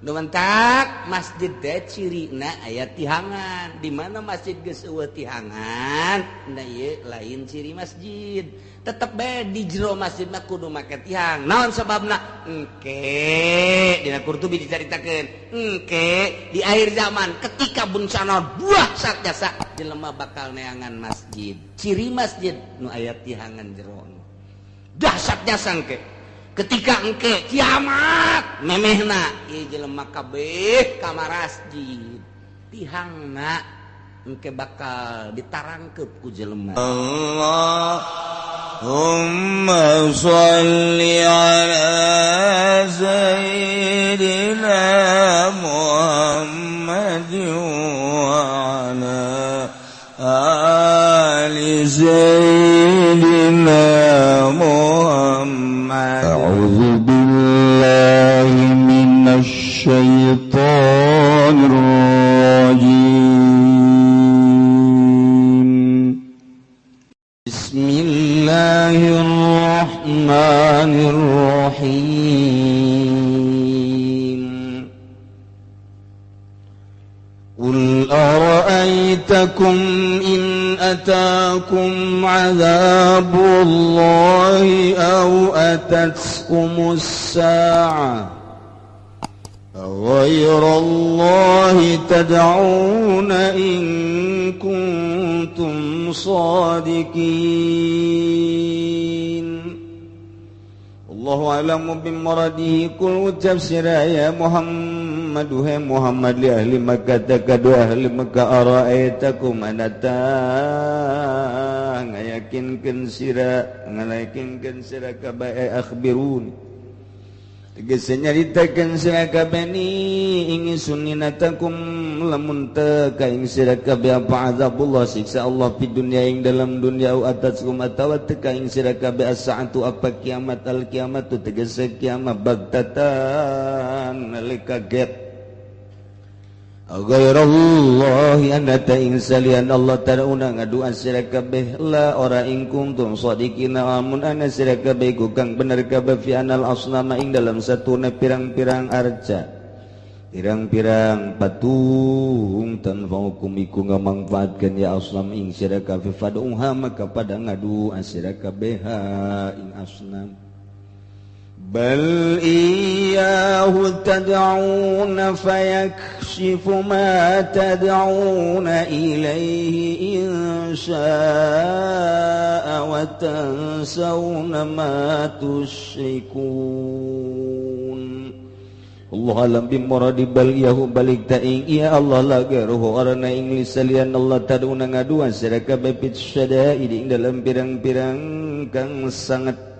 Nu mentak masjid teh cirina aya tihangan. Di mana masjid geus eueuh tihangan, nah ieu lain ciri masjid. Tetep bae di jero masjid mah kudu make tihang. Naon sababna? Engke dina Qurtubi dicaritakeun. Engke di akhir zaman ketika bencana dahsyat jasa jelema bakal neangan masjid. Ciri masjid nu aya tihangan jero. Dahsyat jasa engke. Ketika engke kiamat memehna ieu jelema kabeh ka masjid tihangna engke bakal ditarangkeup ku jelema. Allahumma sholli ala sayyidina Muhammad wa ala ali sayyidina Muhammad. أعوذ بالله من الشيطان الرجيم. بسم الله الرحمن الرحيم. قل أرأيتكم إن أتاكم عذاب الله أو أتتكم الساعة غير الله تدعون إن كنتم صادقين. الله أعلم بمراده. كل تفسير يا محمد hai Muhammad li ahli Makkah takadu ahli Makkah araitakum anata ngayakinkeun sira ngalayakinkeun sira kabeh akhbirun tegese nyaritakeun sira kabeh ni ingsun ninatakum lamun teu ka ing sira kabeh apa azabullah siksa Allah fi dunya ing dalam dunya au ataskum atawa teu ka ing sira kabeh as-saatu apa kiamat al kiamat tegese kiamat bagtatan nalika kaget. Ghairallahi anata ing salian Allah tad'una ngaduan sira kabeh la ora ing kuntum shadiqina amun ana sira kabeh ku kang bener kabeh fi anal asnama ing dalam satuna pirang-pirang arca pirang-pirang patung tanfa'ukum iku ngamangfaatkeun ya asnam ing sira kabeh fad'uha maka pada ngadu sira kabeh ing asnam. بل إياه تدعون فيكشف ما تدعون إليه إن شاء وتنسون ما تشركون. Allah alam bimuradi bal yahu balik ta'ing ya Allah la gairuhu arana ing lisalian Allah taduna ngaduan sira kabeh fit syada'id ing dalam pirang-pirang kang sangat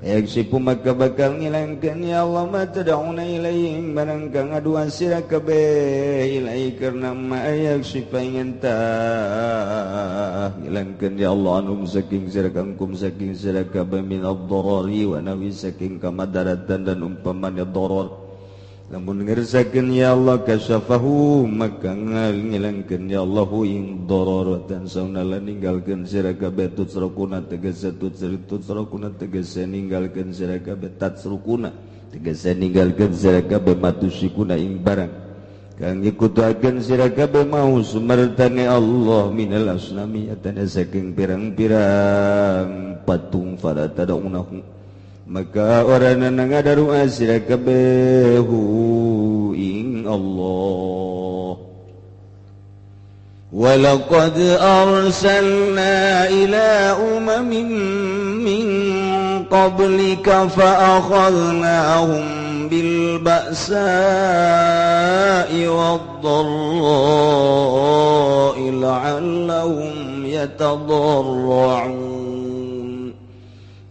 yaksipu maka bakal ngilangkeun ya Allah ma tad'una ilaihim barang kang ngaduan sira kabeh ilai karena ma yaksipa ingin tah ngilangkeun ya Allah anum saking sira kangkum saking sira kabeh min ad-darari wa nawi saking kamadaratan dan umpamanya darar. Lamun ngersakeun ya Allah kasyafahu maka ngilangkeun ya Allahu ing darar dan sauna lan ninggalkeun sira kabeh tutsrukuna tegese tutsrukuna tegese ninggalkeun sira kabeh tatsrukuna tegese ninggalkeun sira kabeh matusikuna ing barang kang nyekutuakeun sira kabeh mau sumertane Allah minal asnami atana saking pirang-pirang patung fala tad'unahu maka orang ngadaru sira kabeh ing Allah. Walaqad arsalna ila umamin min qablika fa akhadnahum bil ba'sa'i wad dharra'i la'allahum yatadarra'un.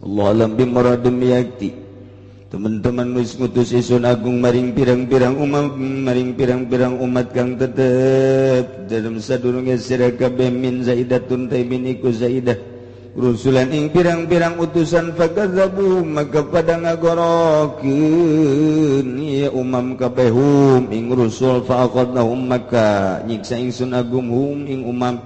Allah alam bimuradum yakti. Teman-teman wis ngutus isun agung maring pirang-pirang umat maring pirang-pirang umat kang tetep dalam sadurunge sira kabeh min zaidatun taimin iku zaidah rusulan ing pirang-pirang utusan fakadzabu maka pada ngagorokeun ya umam kabeh hum ing rusul fa aqadnahum maka nyiksa ingsun agung hum ing umam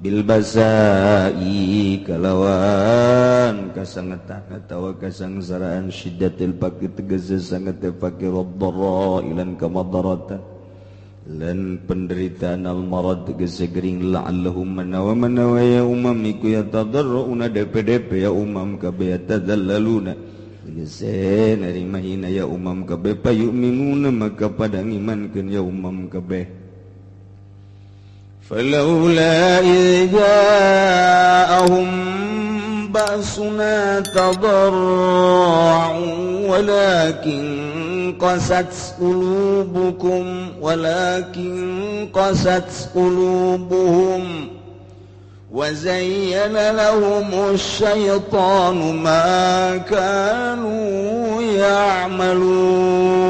bil basai kalawan kasangetan atawa kasangsaraan syiddatil fakir tegese sanget fakir dharra ilan kamadaratan lan penderitaan al marad tegese gering la'allahum manawa manawa ya umam iku yatadarruna DPDP ya umam kabeh yatadallaluna tegese narima hina ya umam kabeh payu'minuna maka pada ngimankeun ya umam kabeh. فلولا إذ جاءهم بأسنا تضرعوا ولكن قست قلوبكم ولكن قست قلوبهم وزين لهم الشيطان ما كانوا يعملون.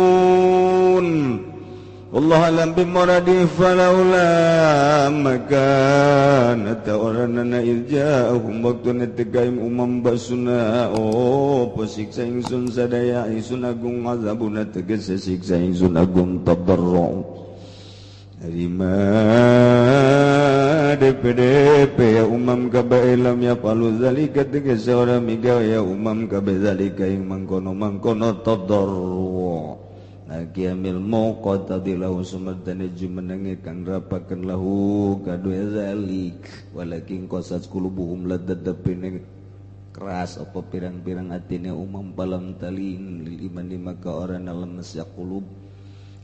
والله alam bimuradi falaula makan atawaranana irja'ahum waktu netegaim umam basuna oh pesiksa ingsun sadaya ingsun agung azabuna tegese siksa ingsun agung tadarru terima DPDP ya umam kabe lam ya palu zalika tegese ora migawe ya umam kabe zalika ing mangkono-mangkono tadarru Kiamil mauqata lahu sumerdane jumenenge kang rapaken lahu kadue zalik walakin qasat qulubuhum ladadapine keras apa pirang-pirang atine umam palam talin lil imani maka ora lemes ya qulub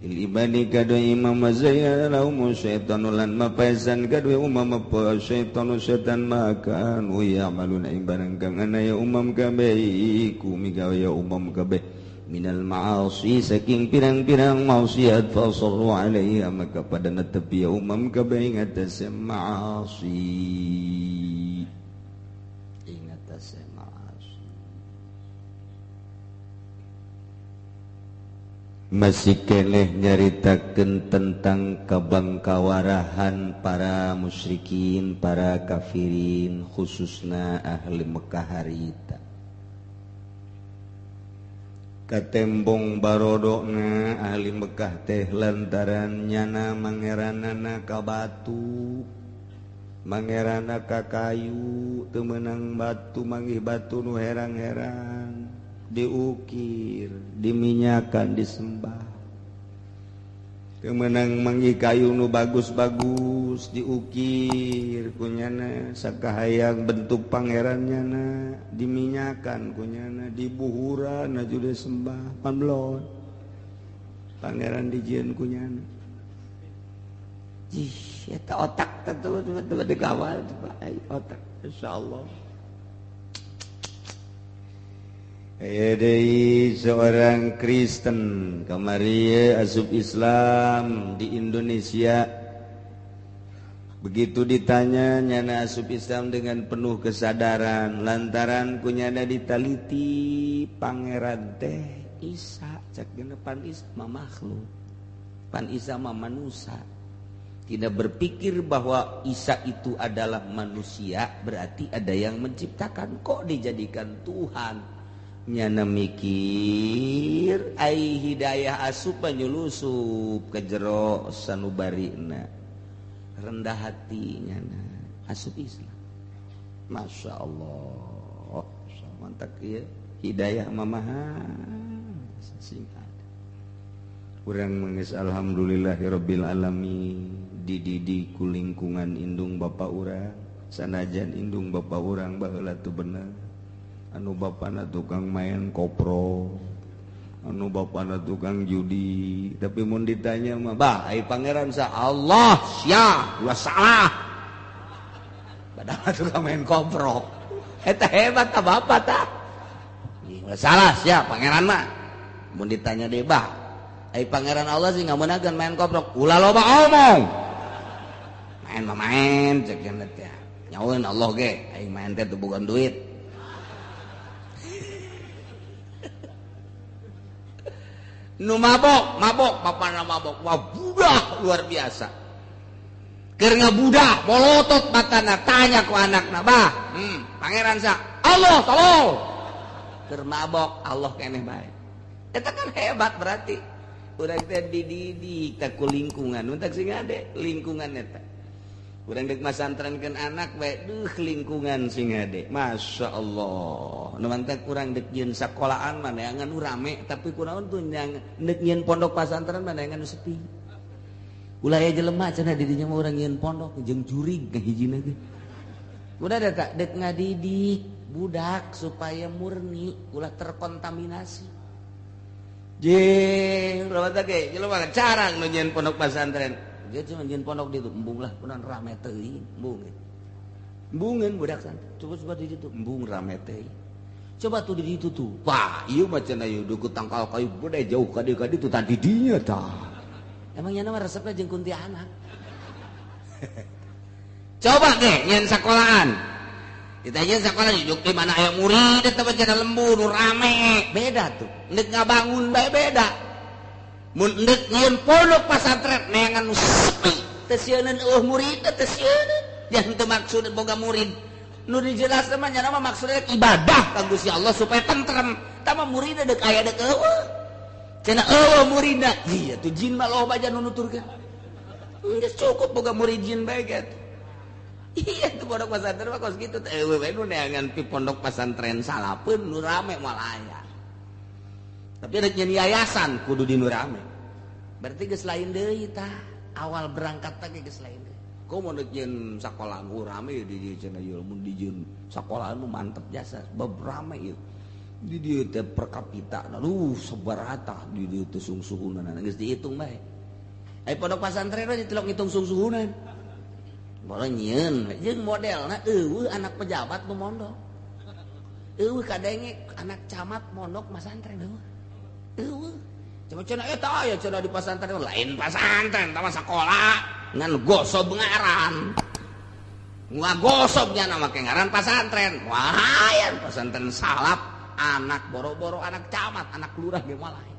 il imani kadue imam zayyana lahum syaitanu lan mapaisan kadue umam apa syaitanu syaitan maka anu ya'maluna ing barang kang ana ya umam kabeh iku migawe ya umam kabeh minal ma'asi saking pirang-pirang maksiat fasarru alaiha maka pada netepi ya umam kabeh ing atase ma'asi ing atase ma'asi. Masih keneh nyaritakeun tentang kabangkawarahan para musyrikin, para kafirin, khususna ahli Mekah harita. Katembong barodokna ahli Mekah teh lantaran nyana mangeranana ka batu, mangerana ka kayu, teu meunang batu manggih batu nu herang-herang, diukir, diminyakan, disembah. Teu meunang manggih kayu nu bagus-bagus, diukir kunyana sakahayang bentuk pangeran nyana, diminyakan kunyana, dibuhuran aju disembah pamlon. Pangeran dijieun kunyana. Ih, eta otak tentu tiba-tiba dikawal otak insyaallah. Deui seorang Kristen kamari asup Islam di Indonesia. Begitu ditanya nyana asup Islam dengan penuh kesadaran lantaran kunyana ditaliti pangeran teh Isa cek geuna pan Isa mah makhluk, pan Isa mah manusia. Tidak berpikir bahwa Isa itu adalah manusia, berarti ada yang menciptakan, kok dijadikan Tuhan. Nyana mikir ai hidayah asup penyulusup ke jero sanubarina rendah hati nyana asup Islam. Masya Allah, mantap ya hidayah mamaha singkat. Urang mengis alhamdulillahirabbil alamin dididik ku lingkungan indung bapa urang sanajan indung bapa urang baheula teu bener. Anu bapana tukang main kopro, anu bapana tukang judi, tapi mun ditanya mah bah ai pangeran sa Allah sia ulah salah. Padahal tukang main kopro. Eta hebat ta bapak ta. Ulah salah sia pangeran mah. Mun ditanya deui bah ai pangeran Allah sih ngameunangkeun main kopro, ulah loba omong. Main mah main cek cenah teh. Nyaweun Allah ge aing main teh teu boga duit. Nu mabok, mabok, bapana mabok, wah budah luar biasa. Keur ngabudah, molotot matana, tanya ku anakna, bah, pangeran sa, Allah tolong. Keur mabok, Allah keneh bae. Eta kan hebat berarti. Urang teh dididik teh ku lingkungan, mun teh sing ade lingkungan eta. Urang deuk masantrenkeun anak bae duh lingkungan sing hade. Masya Allah. Nu mantak urang deuk nyieun sakolaan mah neangan nu rame tapi kunaon tuh yang deuk nyieun pondok pasantren mah neangan nu sepi. Ulah aya jelema cenah di dinya mah urang nyieun pondok jeung jurig ngahijina ge. Udah ada tak dek ngadidik budak supaya murni ulah terkontaminasi. Jeung ulah teh jelema carang nu nyieun pondok pasantren. Dia cuma nyieun pondok di ditu embung lah kunaon rame teuing embung. Embungeun budak santri. Coba-coba di ditu embung rame teuing. Coba tuh di ditu tuh. Wah, ieu mah cenah ieu deukeut tangkal kayu gede jauh ka dieu ka ditu tadi dinya tah. Emang nyana mah resepna jeung kuntilanak. Coba deh nyen sekolahan. Kita nyen sekolah duduk di mana aya murid eta mah cenah lembur nu rame. Beda tuh. Endek ngabangun bae beda. Mun endek nyieun pondok pasantren neangan nu sepi, teu sieuneun eueuh murid teu sieuneun. Yang teu maksud boga murid. Nu dijelaskeun mah nyana mah maksudna ibadah ka Gusti Allah supaya tentrem. Tah mah muridna deuk aya deuk eueuh. Cenah eueuh muridna. Iya tuh jin mah loba aja nu nuturkeun. Geus cukup boga murid jin bae gitu. Iya tuh pondok pesantren mah kos kitu teh eueuh we nu neangan pi pondok pesantren salapeun nu rame moal aya. Tapi rek nyeun yayasan kudu di nu rame. Berarti geus lain deui tah. Awal berangkat teh geus lain deui. Komo rek nyeun sakola nu rame di dieu cenah ieu mun di jieun sakolaan nu mantep jasa bab rame ieu. Di dieu teh per kapita aduh sabarata di dieu teh sungsuhunan geus dihitung bae. Ai pondok pesantren mah ditilok ngitung sungsuhunan. Boleh nyieun jeung modelna eueuh anak pejabat nu mondok. Eueuh kadenge anak camat mondok masantren eueuh. Eueuh. Coba cenah eta aya cenah di pasantren lain pasantren tah mah sakola ngan gosob ngaran. Ngagosob nya make ngaran pasantren. Wah, aya pasantren salap anak boro-boro anak camat, anak lurah ge moal aya.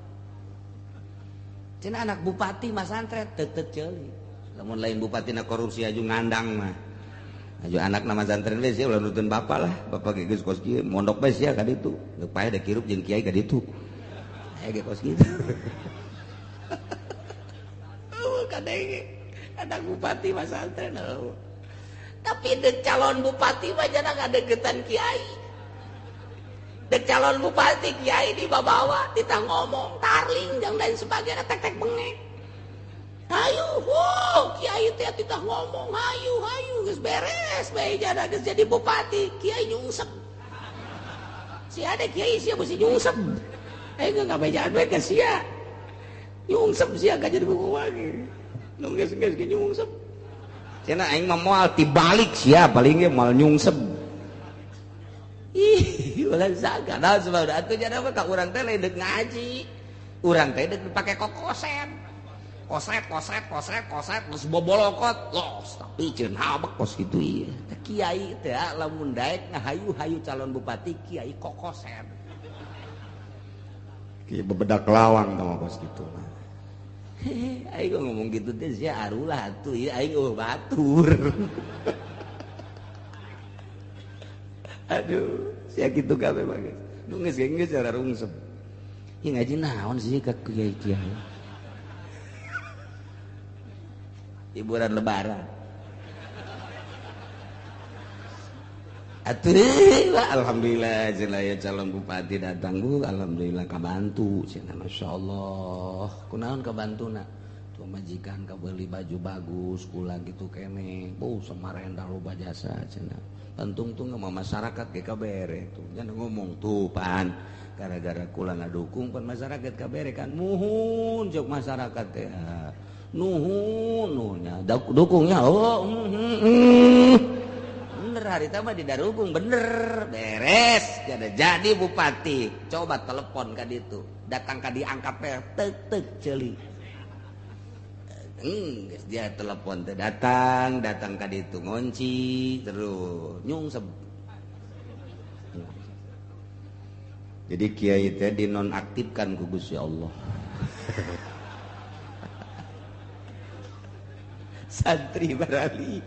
Cenah anak bupati masantren teu ceuli. Lamun lain bupatina korupsi aju ngandang mah. Aju anak nama santren we sia ulah nutun bapak lah. Bapak ge geus kos kieu mondok bae sia ka ditu. Geus paeh da kirup jeung kiai ka ditu. Aya ge kos kitu. Eueuh kadenge anak bupati mah santren eueuh. Tapi deuk calon bupati mah jangan ngadeukeutan kiai. Deuk calon bupati kiai dibawa ditah ngomong tarling jeung lain sebagainya tek-tek bengek. Hayu, wow, kiai teh titah ngomong, hayu, hayu, geus beres, bae jana geus jadi bupati, kiai nyungsep. Si ada kiai sia beusi nyungsep. Aing geus ngabejaan bae ka sia. Nyungsep sia ka jadi bupati. Nu geus geus ge nyungsep. Cenah aing mah moal tibalik sia paling ge moal nyungsep. Ih, ulah saga naon sebab atuh jana mah ka urang teh lain deuk ngaji. Urang teh deuk dipake kokosen. Kosret, kosret, kosret, kosret, terus bobolokot, los, tapi ceun habek kos kitu ieu. Kiai teh lamun daek ngahayu-hayu calon bupati kiai kokosen. Kiai bebedak lawang tah kos kitu mah. Aing ngomong gitu teh sia arulah atuh ieu aing eueuh batur. Aduh, sia kitu kabeh mah geus. Nu geus geus cara rungsep. Ieu ngaji naon sih ka kiai-kiai? Hiburan lebaran. Atuh alhamdulillah cenah aya calon bupati datang bu, alhamdulillah kabantu cenah masyaallah. Kunaon kabantuna? Tuh majikan kabeli baju bagus kula gitu kene. Bu samarenda loba jasa cenah. Tungtung sama masyarakat ge kabere tuh. Jangan ngomong tuh pan gara-gara kula ngadukung pan masyarakat kabere kan muhun jok masyarakat teh. Nuhun nuhunnya dukungnya oh bener hari mah didarukung bener beres jadi bupati coba telepon ka ditu datang ka diangkat tek tek ceuli geus dia telepon teh datang datang ka ditu ngonci terus nyungsep. Jadi kiai teh dinonaktifkan ku Gusti Allah. Santri barali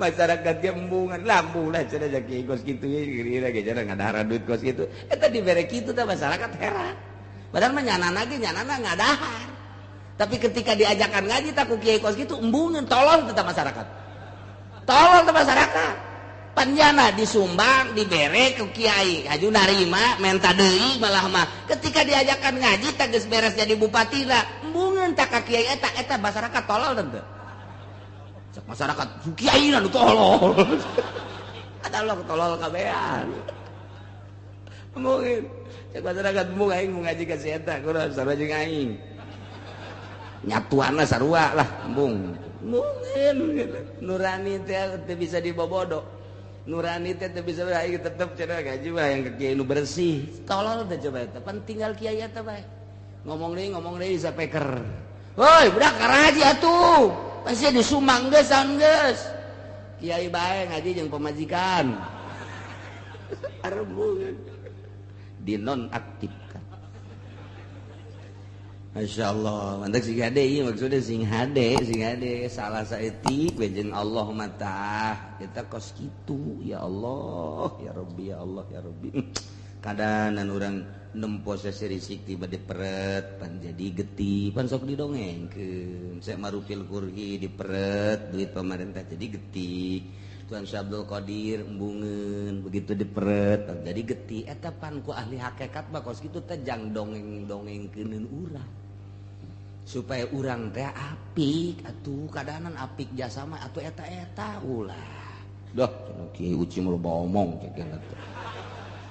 masyarakat ge embungan lambung lah cenah kiai kos kitu ye kira ge cenah ngadahar duit kos kitu eta dibere kitu teh masyarakat heran padahal mah nyanana ge nyanana ngadahar tapi ketika diajakan ngaji tak ku kiai kos kitu embungan tolong tetap masyarakat. Tolol teh masyarakat. Panjana disumbang, dibere ke kiai, haju narima, menta deui malah mah. Ketika diajakan ngaji teh geus beres jadi bupati lah, embungeun tak ka kiai eta, eta masyarakat tolol teh. Cek masyarakat kiai nu tolol. Ada lo tolol kabehan. Mungkin cek masyarakat embung aing mau ngaji ka si eta, kurang sarua jeung aing. Nyatuanna sarua lah embung. Mungkin gitu. Nurani teh teu bisa dibobodo. Nurani teh teu bisa aing tetep cenah ngaji mah yang ke kiai nu bersih. Tolol teh coba eta, pan tinggal kiai eta bae. Ngomong deui sapeker. Woi, budak karaji atuh. Pasti disumbang geus saun geus. Kiai bae ngaji jeung pamajikan. Arembung. Dinonaktifkan. Masya Allah, mantap sing hade, iya maksudnya sing hade, salah saeutik we jeung Allah mah kita kos kitu, ya Allah, ya Rabbi, ya Allah, ya Rabbi. Kadanan urang nempo serisik tiba diperet, pan jadi getih, pan sok didongengkeun. Sek marupil kurhi diperet, duit pemerintah jadi getih. Tuan Syekh Abdul Qadir embungeun, begitu diperet, pan jadi getih. Eta pan ku ahli hakikat mah kos kitu teh jang dongeng-dongengkeuneun urang. Supaya urang teh apik atuh kadanan apik jasa mah atuh eta-eta ulah. Dah cenah Kiai Uci mah loba omong cek teh.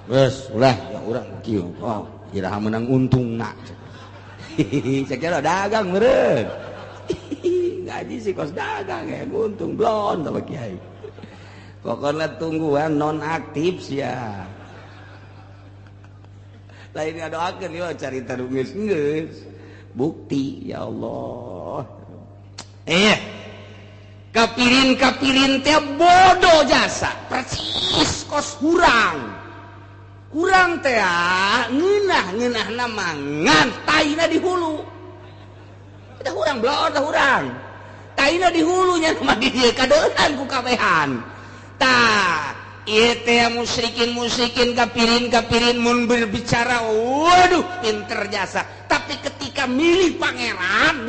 Geus ulah ya urang kieu. Oh, iraha menang untungna cek. Cek dagang meureun. Ngaji sih kos dagang ya untung blon sama kiai. Pokoknya tungguan nonaktif sia. Lain ngadoakeun ieu carita nu geus-geus. Bukti ya Allah. Kapirin-kapirin teh bodoh jasa, persis kos hurang. Kurang teh ngeunah-ngeunahna mangan taina di hulu. Kita hurang blor teh hurang. Taina di hulunya mah di dieu kadeuleuhan ku kabehan. Tah, ieu teh musyrikin-musyrikin kapirin-kapirin mun berbicara waduh pinter jasa. Tapi ketika milih pangeran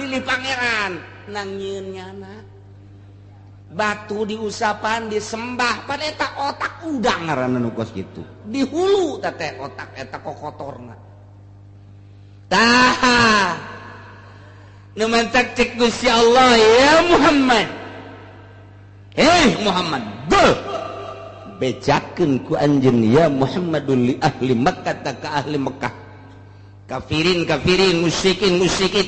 nang nyieun nyana. Batu diusapan disembah pan eta otak udang ngaranna nu kos kitu. Di hulu teh teh otak eta kokotorna. Tah. Nu mantak cek Gusti Allah ya Muhammad. Hei Muhammad, go. Bejakeun ku anjeun ya Muhammadul li ahli Makkah ta ka ahli Makkah. Kafirin kafirin musyrikin musyrikin.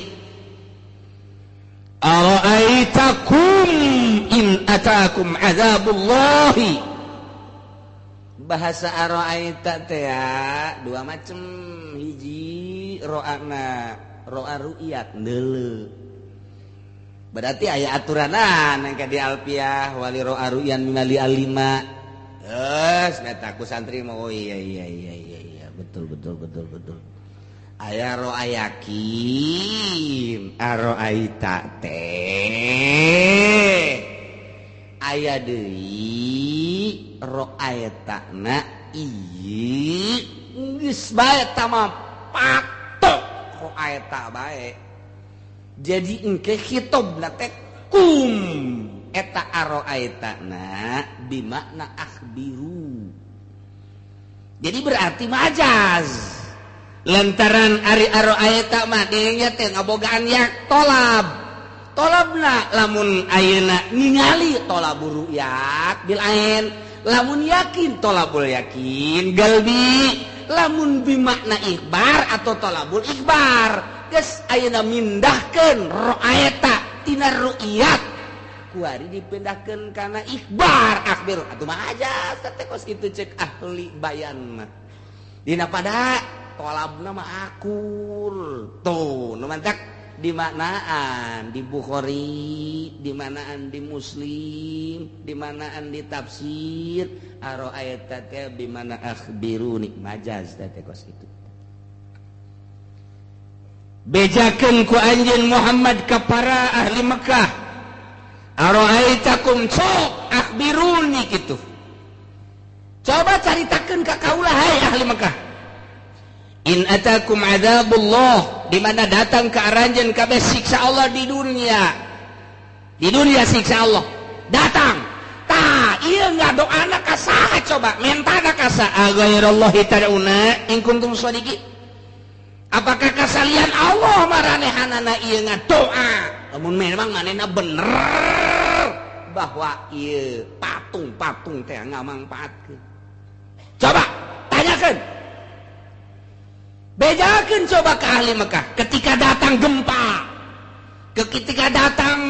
Ara'aitakum in atakum azabullahi. Bahasa ara'aita teh dua macem. Hiji ro'ana ro'a ru'yat neuleu. Berarti aya aturanan engke di alfiah wali ro'a ru'yan minali alima. Geus eta ku santri mah oh iya iya iya iya iya betul betul betul betul. Aya ro'a yakin ara'aita teh aya deui ra'aita na ieu geus bae ta mah patok ra'aita bae. Jadi engke khitobna teh kum eta ara'aita na bimakna akhbiru. Jadi berarti majaz. Lantaran ari ara'aita mah dirinya teh ngabogaan yak tolab. Tolabna lamun ayeuna ningali tolabur ru'yat bil ain, lamun yakin tolabul yakin galbi, lamun bimakna ikhbar atau tolabul ikhbar. Geus ayeuna mindahkeun ra'aita tina ru'yat kuari dipindahkeun kana ikhbar akhbir atuh mah aja teh kos kitu cek ahli bayan mah. Dina pada tolabna mah akur tuh nu mantak dimaknaan di Bukhari, dimaknaan di Muslim, dimaknaan di tafsir ara'aita teh bimana akhbiruni majaz teh kos kitu. Bejakeun ku anjeun Muhammad ka para ahli Mekah ara'aitakum sok akhbiruni kitu. Coba caritakeun ka kaula hai ahli Mekah. In atakum azabullah, di mana datang ke aranjeun kabeh siksa Allah di dunia. Di dunia siksa Allah datang. Ieu ngadoana ka saha coba? Mentana ka saha? Ghairallahi tad'una in kuntum shadiqin. Apakah kasalian Allah maranehanana ieu ngadoa? Lamun memang manehna bener bahwa ieu patung-patung teh ngamangpaatkeun. Coba tanyakeun. Bejakeun coba ke ahli Mekah ketika datang gempa, ketika datang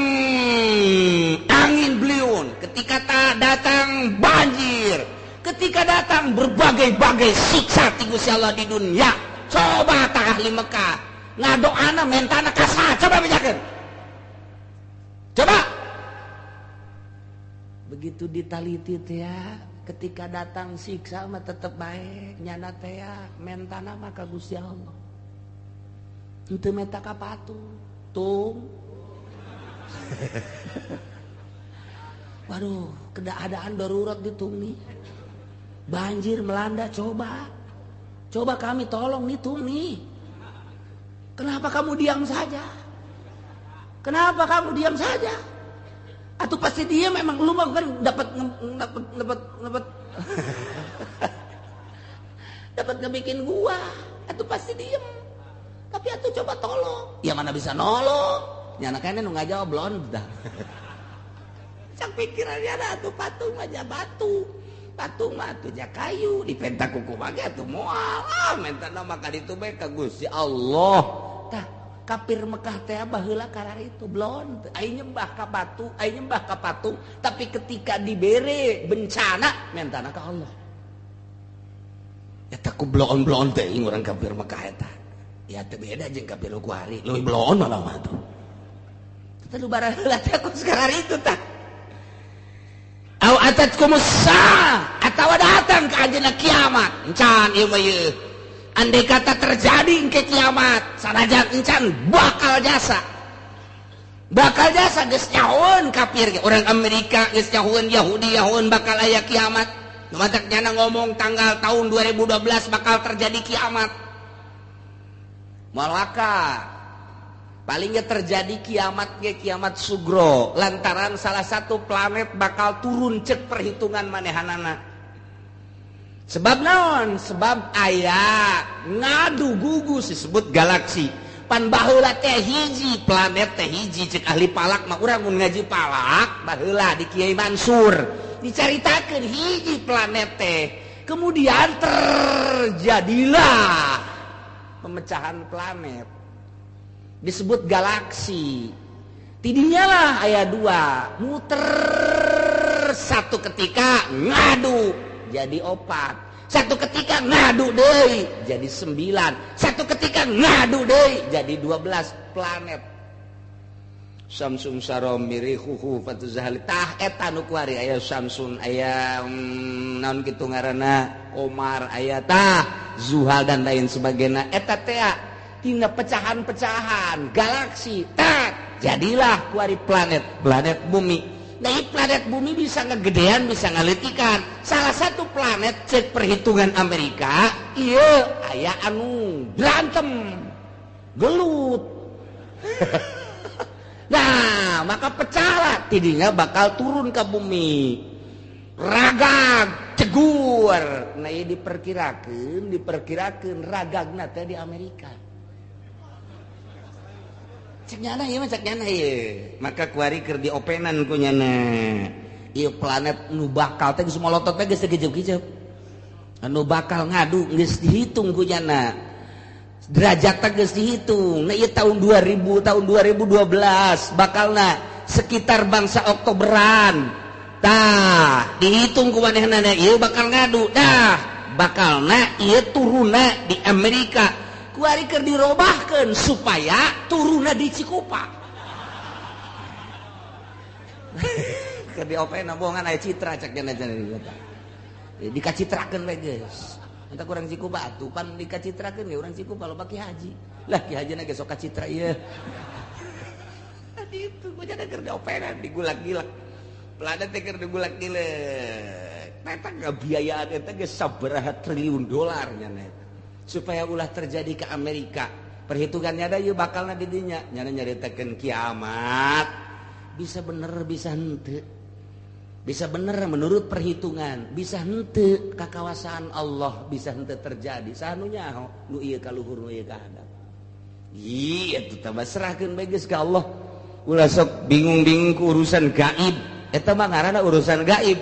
angin beliung, ketika datang banjir, ketika datang berbagai-bagai siksa ti Gusti Allah di dunia. Coba tak ahli Mekah ngadoana mentana ka saha? Coba bejakeun. Coba. Begitu ditaliti teh ya, ketika datang siksa mah tetep bae nyana teh ya, mentana mah ka Gusti Allah. Henteu menta ka patung. Tung. Waduh, keadaan darurat ditung nih. Banjir melanda, coba. Coba kami tolong nih tung nih. Kenapa kamu diam saja? Kenapa kamu diam saja? Atau pasti dia memang lu mah kan dapat dapat dapat dapat ngebikin gua, atau pasti diem. Tapi atuh coba tolong. Ya mana bisa nolong? Nyana kayaknya nu ngajawab blon dah. Cak pikirannya ada atuh patung aja batu. Patung mah atuh ja kayu, dipenta kuku mah atuh moal. Ah mentana mah ka ditu bae ka Gusti Allah. Tah kafir Mekah teh baheula karar itu blon. Ai nyembah ka batu, ai nyembah ka patung, tapi ketika dibere bencana mentana ka Allah. Eta ku blon-blon teh urang kafir Mekah eta. Ya teu beda jeung kafir ku hari, leuwih blon malah mah tuh. Teh lu baraheula teh ku sekarang itu tah. Au atatkumus saah atawa datang ka anjeunna kiamat. Encan ieu mah ieu. Andai kata terjadi ke kiamat, sanajan encan bakal jasa. Bakal jasa geus nyahoeun kafir ge. Orang Amerika geus nyahoeun, Yahudi nyahoeun bakal aya kiamat. Nu matak nyana ngomong tanggal tahun 2012 bakal terjadi kiamat. Malaka palingnya terjadi kiamat ge kiamat sugro lantaran salah satu planet bakal turun cek perhitungan manehanana. Sebab naon? Sebab aya ngadu gugus disebut galaksi. Pan baheula teh hiji planet teh hiji cek ahli palak mah urang mun ngaji palak baheula di Kiai Mansur dicaritakeun hiji planet teh. Kemudian terjadilah pemecahan planet disebut galaksi. Tidinya lah aya dua muter satu ketika ngadu jadi opat, satu ketika ngadu deui jadi 9, satu ketika ngadu deui jadi 12 planet. Samsung sarom mirihuhu fatuzahli tah eta nu kuari aya Samsun aya naon kitu ngaranna Omar aya tah Zuhal dan lain sebagainya eta teh tina pecahan-pecahan galaksi tah jadilah kuari planet planet bumi. Nah, planet bumi bisa ngegedean, bisa ngaletikan. Salah satu planet cek perhitungan Amerika, iya aya anu berantem, gelut. Nah, maka pecahlah, tidinya bakal turun ke bumi. Ragag, cegur. Nah, ini diperkirakan ragagna teh di Amerika. Cek nyana ieu mah cek nyana ieu. Maka kuari keur diopenan ku nyana. Ieu planet nu bakal teh geus molotot teh geus gejep-gejep. Anu bakal ngadu geus dihitung ku nyana. Derajat teh geus dihitung. Nah ieu tahun 2000, tahun 2012 bakalna sekitar bangsa Oktoberan. Tah, dihitung ku manehna ieu bakal ngadu. Dah, bakalna ieu turunna di Amerika. Kuari keur dirobahkeun supaya turunna di Cikupa. Keur diopena bohongan aya citra cek cenah cenah. Dikacitrakeun we geus. Entah kurang Cikupa atuh pan dikacitrakeun ge urang Cikupa loba ki haji. Lah ki hajina ge sok kacitra ieu. Ditu ku jadi keur diopenan digulak-gilak. Planet teh keur digulak-gilek. Eta ngabiayaan eta geus sabaraha triliun dolar nya eta. Supaya ulah terjadi ke Amerika. Perhitungannya ada ieu bakalna di dinya. Nyana nyaritakeun kiamat. Bisa bener bisa henteu. Bisa bener menurut perhitungan, bisa henteu kakawasaan Allah, bisa henteu terjadi. Saha nu nyaho nu ieu ka luhur nu ieu ka handap. Ih, atuh tambah serahkeun bae geus ka Allah. Ulah sok bingung-bingung ku urusan gaib. Eta mah ngaranna urusan gaib.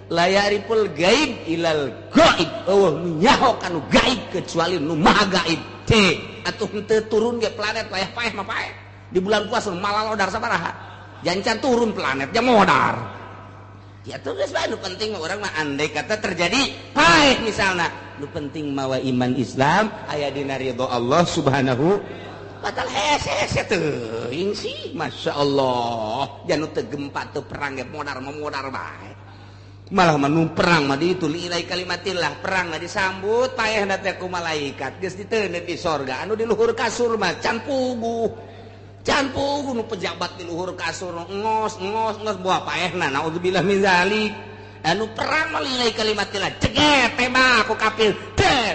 La ya'riful gaib ilal gaib. Eueuh nu nyaho kanu gaib kecuali nu maha gaib. Teh, atuh henteu turun ge planet paeh-paeh mah paeh. Di bulan puasa malalodar sabaraha. Jancan turun planet nya modar. Ya tuh geus bae nu penting mah urang mah andai kata terjadi paeh misalna, nu penting mawa iman Islam aya dina ridho Allah Subhanahu wa taala. Hese-hese teuing sih, Masya Allah. Janu teu gempa teu perang ge modar mah modar bae. Malah mah nu perang mah ditu liilai kalimatillah, perang mah disambut paehna teh ku malaikat geus diteundeut di sorga. Anu di luhur kasur mah can puguh. Can puguh nu pejabat di luhur kasur ngos ngos ngos buah paehna naudzubillah min zalik. Anu perang mah liilai kalimatillah ceget tembak ku kafir. Deh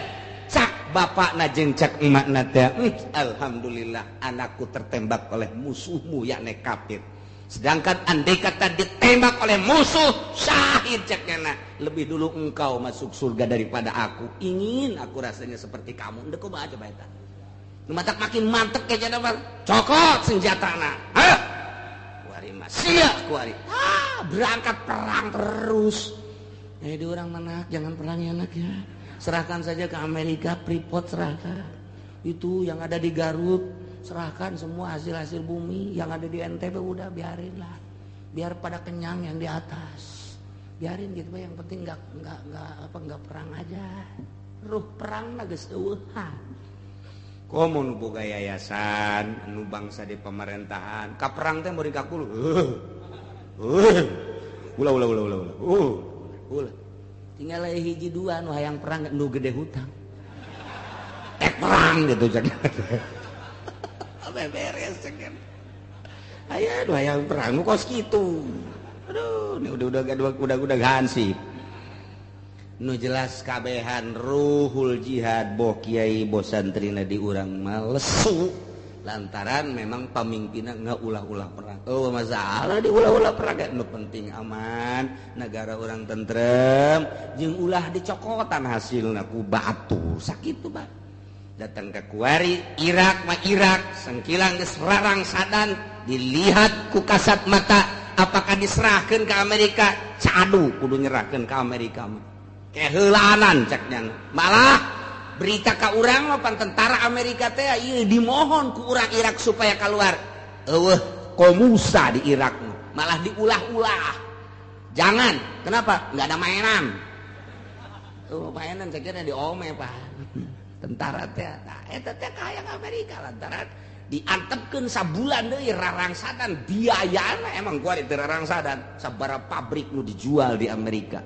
cak bapakna jeung cak emakna teh, alhamdulillah anakku tertembak oleh musuhmu yakni kafir. Sedangkan andai kata ditembak oleh musuh syahid caknya, lebih dulu engkau masuk surga daripada aku. Ingin aku rasanya seperti kamu. Ndek kumaha coba eta? Nu matak makin mantep kayaknya mah. Cokot senjatana. Hah? Kuari mah sia kuari. Ah, berangkat perang terus. Di orang mana jangan perang ya anak ya. Serahkan saja ke Amerika, Freeport serahkan. Itu yang ada di Garut, serahkan semua hasil-hasil bumi yang ada di NTB udah biarinlah. Biar pada kenyang yang di atas. Biarin gitu yang penting enggak perang aja. Ruh perang geus eueuhan. Komo nu boga yayasan, nu bangsa di pemerintahan, ka perang teh meuri kakul. Ulah ulah ulah ulah ulah. Ulah. Tinggal hiji dua nu hayang perang nu gede hutang. Tek perang gitu cek. Beres cek. Aya nu hayang perang nu kos kitu. Aduh, ini udah hansip. Nu jelas kabehan ruhul jihad boh kiai boh santrina di urang mah lesu lantaran memang pamimpinna ngaulah-ulah perang. Oh masalah diulah-ulah perang nu penting aman, negara urang tentrem jeung ulah dicokotan hasilna ku batur sakitu bah. Datang ke kuari Irak mah Irak sengkilang geus rarangsadan dilihat ku kasat mata apakah diserahkeun ke Amerika cadu kudu nyerahkeun ke Amerika mah. Keheulanan ceknya malah berita ka urang mah pan tentara Amerika teh ieu dimohon ku urang Irak supaya keluar. Eueuh komusa di Irak malah diulah-ulah. Jangan, kenapa? Enggak ada mainan. Tuh mainan ceknya diome pak. Tentara teh nah eta teh kahayang Amerika lantaran diantepkeun sabulan deui rarangsadan biayana emang gua di rarangsadan sabaraha pabrik nu dijual di Amerika.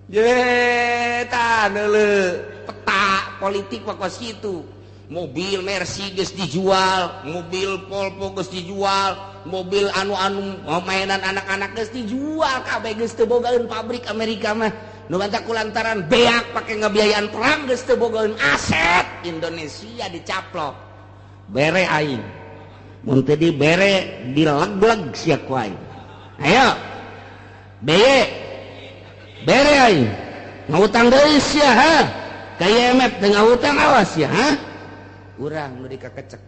Ye tah neuleuh peta politik mah kos kitu. Mobil Mercy geus dijual, mobil Volvo geus dijual, mobil anu-anu mainan anak-anak geus dijual kabeh geus teu bogaeun pabrik Amerika mah. Nu bantak kulantaran beak pake ngabiayaan perang geus teu bogaeun aset Indonesia dicaplok. Bere aing. Mun teu dibere dileg-leg sia ku aing. Ayo. Beye. Bere aing. Ngahutang deui sia ha. Ka IMF teu ngahutang awas sia ha. Urang nu dikakecek.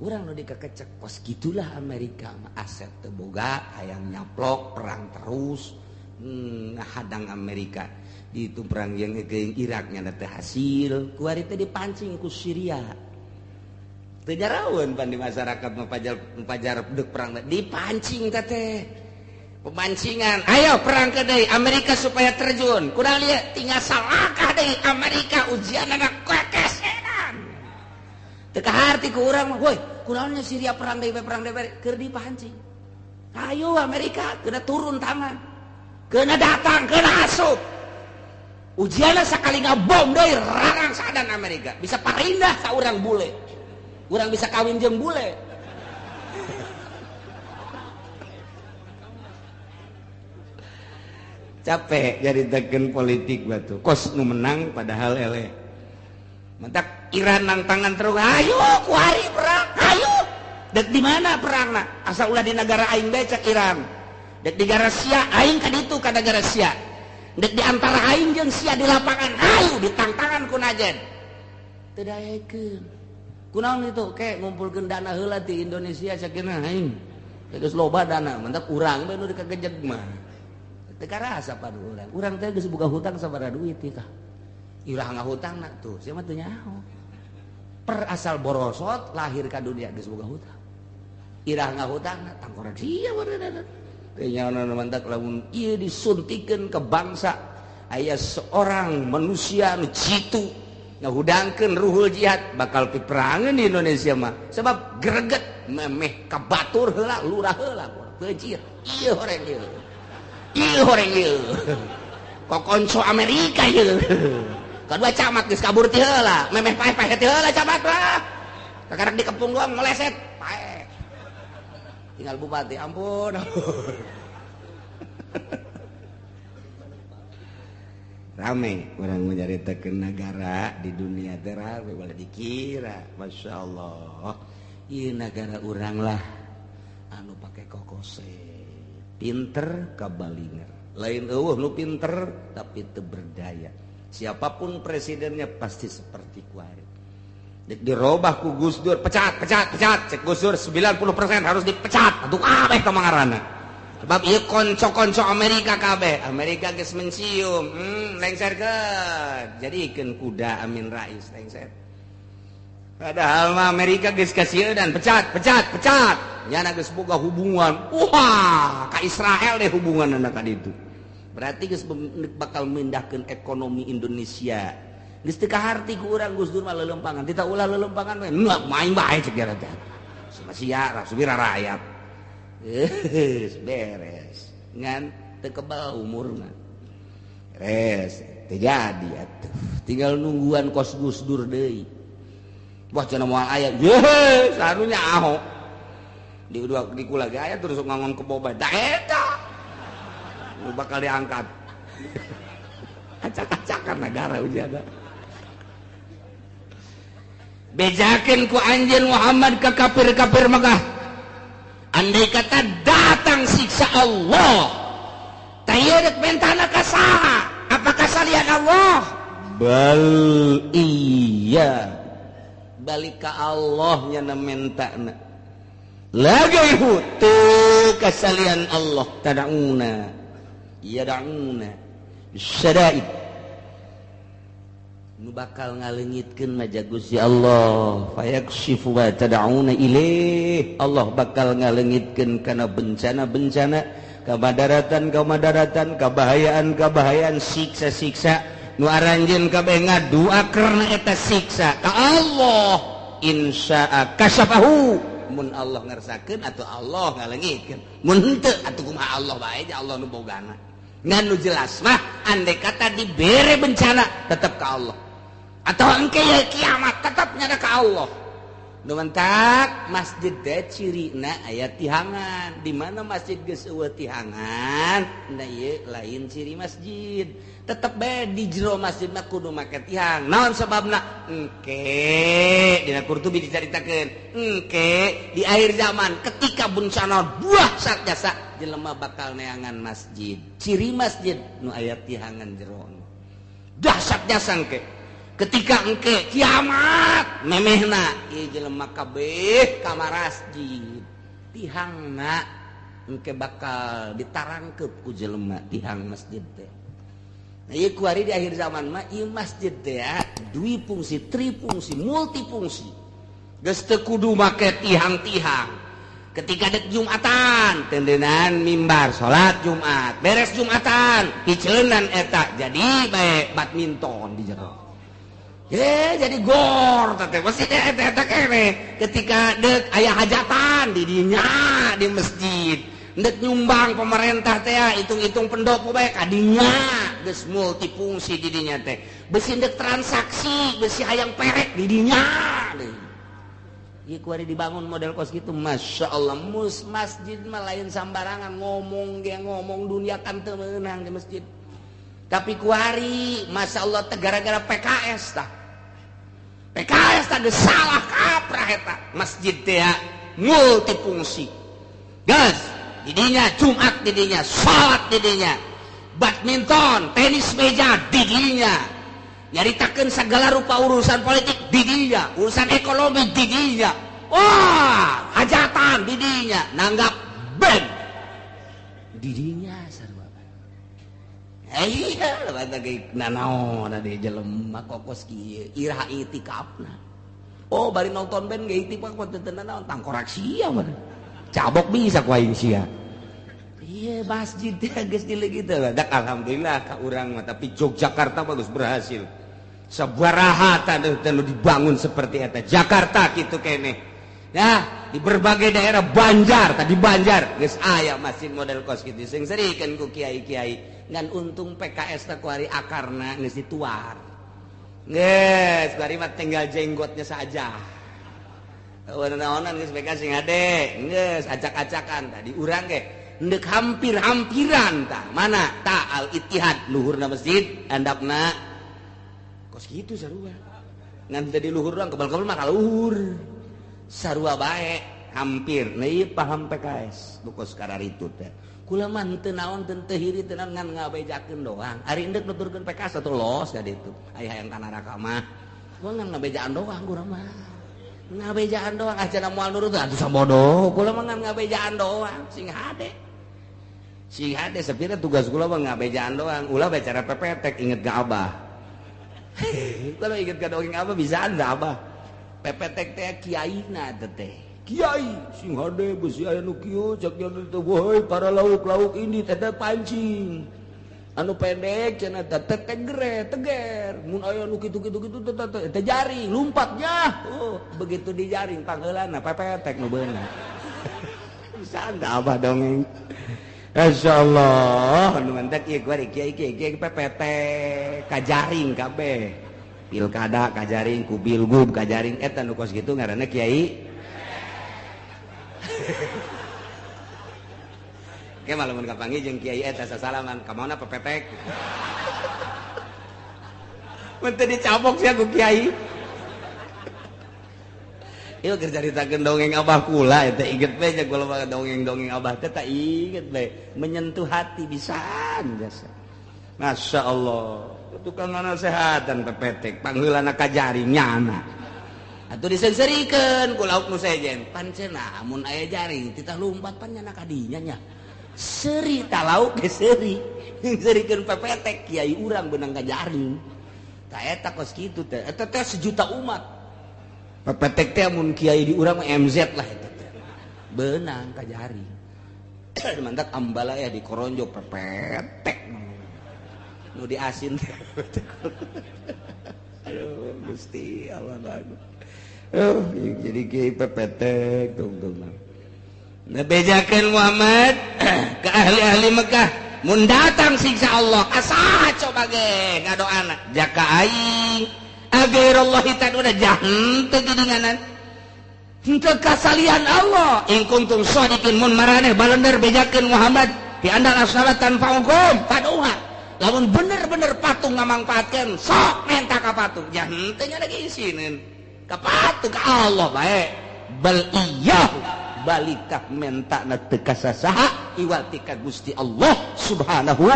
Urang nu dikakecek kos gitulah Amerika mah aset teu boga hayang nyaplok perang terus. Ngahadang Amerika di itu perang yang Irak nya teh hasil kuari teh dipancing ku Syria teu jaraweun pan di masyarakat mapajar deuk perang dipancing teh pemancingan ayo perang ke deui Amerika supaya terjun kurang lieu tinggal salakah deui Amerika ujianana kekesenan teu kaharti ku urang mah woi kunaon nya Syria perang deui keur dipancing ayo Amerika kena turun tangan kena datang, kena asup. Ujiannya sekali ngabom deui rarangsadan Amerika. Bisa parindah ka urang bule. Urang bisa kawin jeung bule. Capek jadi teken politik batu. Kos nu menang padahal eleh. Mentak Iran nangtangan terus, ayo kuari perang, ayo. Dek di mana perangna? Asa ulah di negara aing bae cek Iran. Dek di sia aing ka ditu ka negara sia. Dek di antara aing jeung sia di lapangan ayo ditangtangan ku najen. Teu daekeun. Kunaon itu ke ngumpulkeun dana heula di Indonesia sakeuna aing. Geus loba dana, mantap urang bae nu dikagejeg mah. Teu karasa padu urang. Urang teh geus boga hutang sabaraha duit tah. Irah ngahutangna tuh, sia mah teu nyaho. Per asal borosot lahir ka dunia geus boga hutang. Irah ngahutangna tangkorak sia bareunana. Teu nyaho mantak lamun ieu disuntikeun ke bangsa aya seorang manusia nu jitu ngahudangkeun ruhul jihad bakal piperangeun di Indonesia mah. Sebab greget memeh ka batur heula lurah heula beucir. Ieu horeng ieu. Ieu horeng ieu. Kokonco Amerika ieu. Kedua camat geus kabur ti heula, memeh paeh-paeh ti heula camat lah. Kakarek dikepung doang meleset, paeh. Tinggal bupati, ampun, ampun. Rame orang menyaritakeun nagara di dunia teh rame boleh dikira, Masya Allah. Ieu nagara urang lah anu pake kokose. Pinter kabalinger. Lain eueuh nu pinter tapi teu berdaya. Siapapun presidennya pasti seperti kuari. Dirobah ku Gus Dur, pecat, pecat, pecat. Cek Gus Dur 90% harus dipecat. Atuh kabeh teh mangarana. Sebab ieu konco-konco Amerika kabeh. Amerika geus mencium, lengserkeun. Jadikeun kuda Amin Rais lengser. Padahal mah Amerika geus kasieun dan pecat, pecat, pecat. Nyana geus boga hubungan. Wah, ka Israel deh hubunganna ka ditu. Berarti geus bakal mindahkeun ekonomi Indonesia. Geus teu kaharti ku urang Gus Dur mah lelempangan. Tita ulah lelempangan we. Main bae cek dia teh. Sia subira rakyat. Geus beres. Ngan teu kebal umurna. Beres, teu jadi atuh. Tinggal nungguan kos Gus Dur deui. Wah cenah moal aya. Yeuh, sarunya Ahok. Di dua di kula ge aya terus ngangon kebo bae. Da eta. Bakal diangkat. Acak-acakan negara ujana. Bejakeun ku anjeun Muhammad ka kafir-kafir Mekah. Andai kata datang siksa Allah, tah rek mentana ka saha? Apakah salian Allah? Bal iya. Balik ka Allah nya mentana. Lagaihu teu kasalian Allah tadauna. Yad'una syada'id nu bakal ngaleungitkeun mah Gusti Allah fayakshifu wa tad'una ilaih. Allah bakal ngaleungitkeun kana bencana-bencana, kamadaratan-kamadaratan, kabahayaan-kabahayaan, siksa-siksa nu aranjeun kabeh ngadua karena eta siksa ka Allah. Insya'a kasyafahu, mun Allah ngersakeun atau Allah ngaleungitkeun, mun henteu atuh kumaha Allah bae, Allah nu bogana. Ngan nu jelas mah andai kata dibere bencana tetap ke Allah, atau engke ya kiamat tetap nyada ke Allah. Nu mentak masjid teh cirina aya tihangan. Di mana masjid geus eueuh tihangan, nah ieu lain ciri masjid. Tetep bae di jero masjid mah kudu make tihang. Naon sababna? Engke dina Qurtubi dicaritakeun, engke di akhir zaman ketika bencana dahsyat jasa jelema bakal neangan masjid. Ciri masjid nu aya tihangan jero. Dahsyat jasa engke. Ketika engke kiamat memehna ieu jelema kabeh ka masjid. Tihangna engke bakal ditarangkeup ku jelema tihang masjid teh. Nah, ieu kuari di akhir zaman mah ieu masjid teh ya, dui fungsi, trifungsi, multifungsi. Geus teu kudu make tihang-tihang. Ketika dek Jumatan, tendenan mimbar salat Jumat, beres Jumatan, piceunan eta jadi bae badminton di jero. Jadi gor teh masih eta kene. Ketika dek aya hajatan di dinya di masjid, dek nyumbang pemerintah teh hitung-hitung pendopo bae kadinya, geus multifungsi di dinya teh. Besi dek transaksi, besi hayang perek di dinya. Ieu kuari dibangun model kos gitu, Masya Allah. Mus masjid mah lain sambarangan ngomong ge ngomong dunia kan teu meunang di masjid. Tapi kuari Masya Allah teh gara-gara PKS tah. PKS tah geus salah kaprah eta. Masjid teh multifungsi. Gas, Didinya Jumat didinya, salat didinya, badminton, tenis meja didinya. Nyaritakeun segala rupa urusan politik didinya, urusan ekonomi didinya. Wah, hajatan didinya, nanggap band didinya sarua. Iya, lebat ge nanaon di jelema kokos kieu, iraha itikafna. Oh, bari nonton band ge itikaf teu nanaon tangkorak sia mah. Cabok bisa ku aing sia. Iya, masjid teh geus dileugit teh. Dak alhamdulillah ka urang mah, tapi Yogyakarta mah geus berhasil. Sabaraha teh nu dibangun seperti eta. Jakarta kitu keneh. Nah, di berbagai daerah Banjar, tadi Banjar geus aya masjid model kos kitu. Sing serikeun ku kiai-kiai. Ngan untung PKS teh kuari akarna geus dituar. Geus kuari mah tinggal jenggotnya saja. Naonan geus PKS sing hade, geus acak-acakan tadi urang ge ndek hampir-hampiran tah. Mana ta Al Ittihad luhurna masjid, handapna kos kitu sarua. Ngan teu di luhur doang kebal-kebal mah ka luhur. Sarua bae hampir. Nah ieu paham PKS nu kos kararitu teh. Kula mah henteu naon teu hiri teu ngan ngabejakeun doang. Ari endek nuturkeun PKS atuh los ka ditu. Aya hayang ka neraka mah. Gua ngan ngabejaan doang urang mah. Ngabejaan doang ah cenah moal nurut atuh sabodoh. Kula mah ngan ngabejaan doang sing hade. Sing hade sepira tugas kula mah ngabejaan doang. Ulah bicara pepetek inget ka abah. Kalau inget ka dongeng abah bisaan da abah. Pepetek teh kiaina teh. Kiai sing hade besi aya nu kieu cak teh woi para lauk-lauk ini teh pancing. Anu pendek cenah teh tegere teger. Mun aya nu kitu-kitu kitu teh teh jaring lumpatnya. Oh, begitu dijaring pangheulana pepetek nu beunang. Bisa da abah dongeng. Masyaallah, nu mantak ieu kuari kiai kiai pepetek kajaring kabeh. Pilkada kajaring ku bilgub kajaring eta nu kos kitu ngaranna kiai. Ke malamun kapanggih jeung kiai eta sasalaman, ka mana pepetek? Mun teu dicabok sia ku kiai. Ieu keur caritakeun dongeng abah kula eta inget we nya kula mah dongeng-dongeng abah teh tak inget we, menyentuh hati pisan jasa. Masya Allah, tukang nasehatan pepetek pangheulana ka jaring nyana. Atuh disenserikeun ku lauk nu sejen. Pan cenah mun aya jaring titah lumpat pan nyana ka dinya nya. Seuri ta lauk ge seuri. Serikeun pepetek kiai urang beunang ka jaring. Ta eta kos kitu teh. Eta teh sejuta umat. Pepetek teh mun kiai di urang mah MZ lah eta teh. Beunang ka jaring. Mantak ambala ya di koronjo pepetek. Nu diasin teh. Aduh Gusti Allah bagus. Oh, jadi kiai pepetek tungtung. Nah, bejakeun Muhammad ke ahli-ahli Mekah, mun datang siksa Allah, asaha coba ge ngadoana jaka aing agairullahi taduna jahan teu geuninganan. Henteu kasalian Allah in kuntum shadiqin mun maraneh balender bejakeun Muhammad di andal asnala tanfa'ukum paduha. Lamun bener-bener patung ngamangpaatkeun sok menta ka patung jahan teu nya lagi isineun ka patung ka Allah bae bal iyyahu balikah menta na teu ka sasaha iwati ka Gusti Allah Subhanahu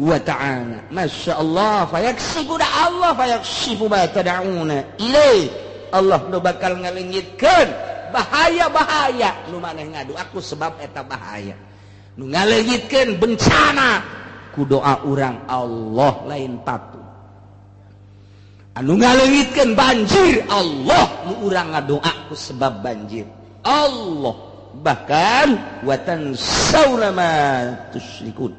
wa ta'ala. Masya Allah fayaksifu Allah fayaksifu ma tad'una ilaih. Allah nu bakal ngaleungitkeun bahaya-bahaya nu maneh ngadu aku sebab eta bahaya nu ngaleungitkeun bencana ku doa urang Allah lain patung anu ngaleungitkeun banjir Allah nu urang ngadoa ku sebab banjir Allah. Bahkan wa tansawna ma tusyrikun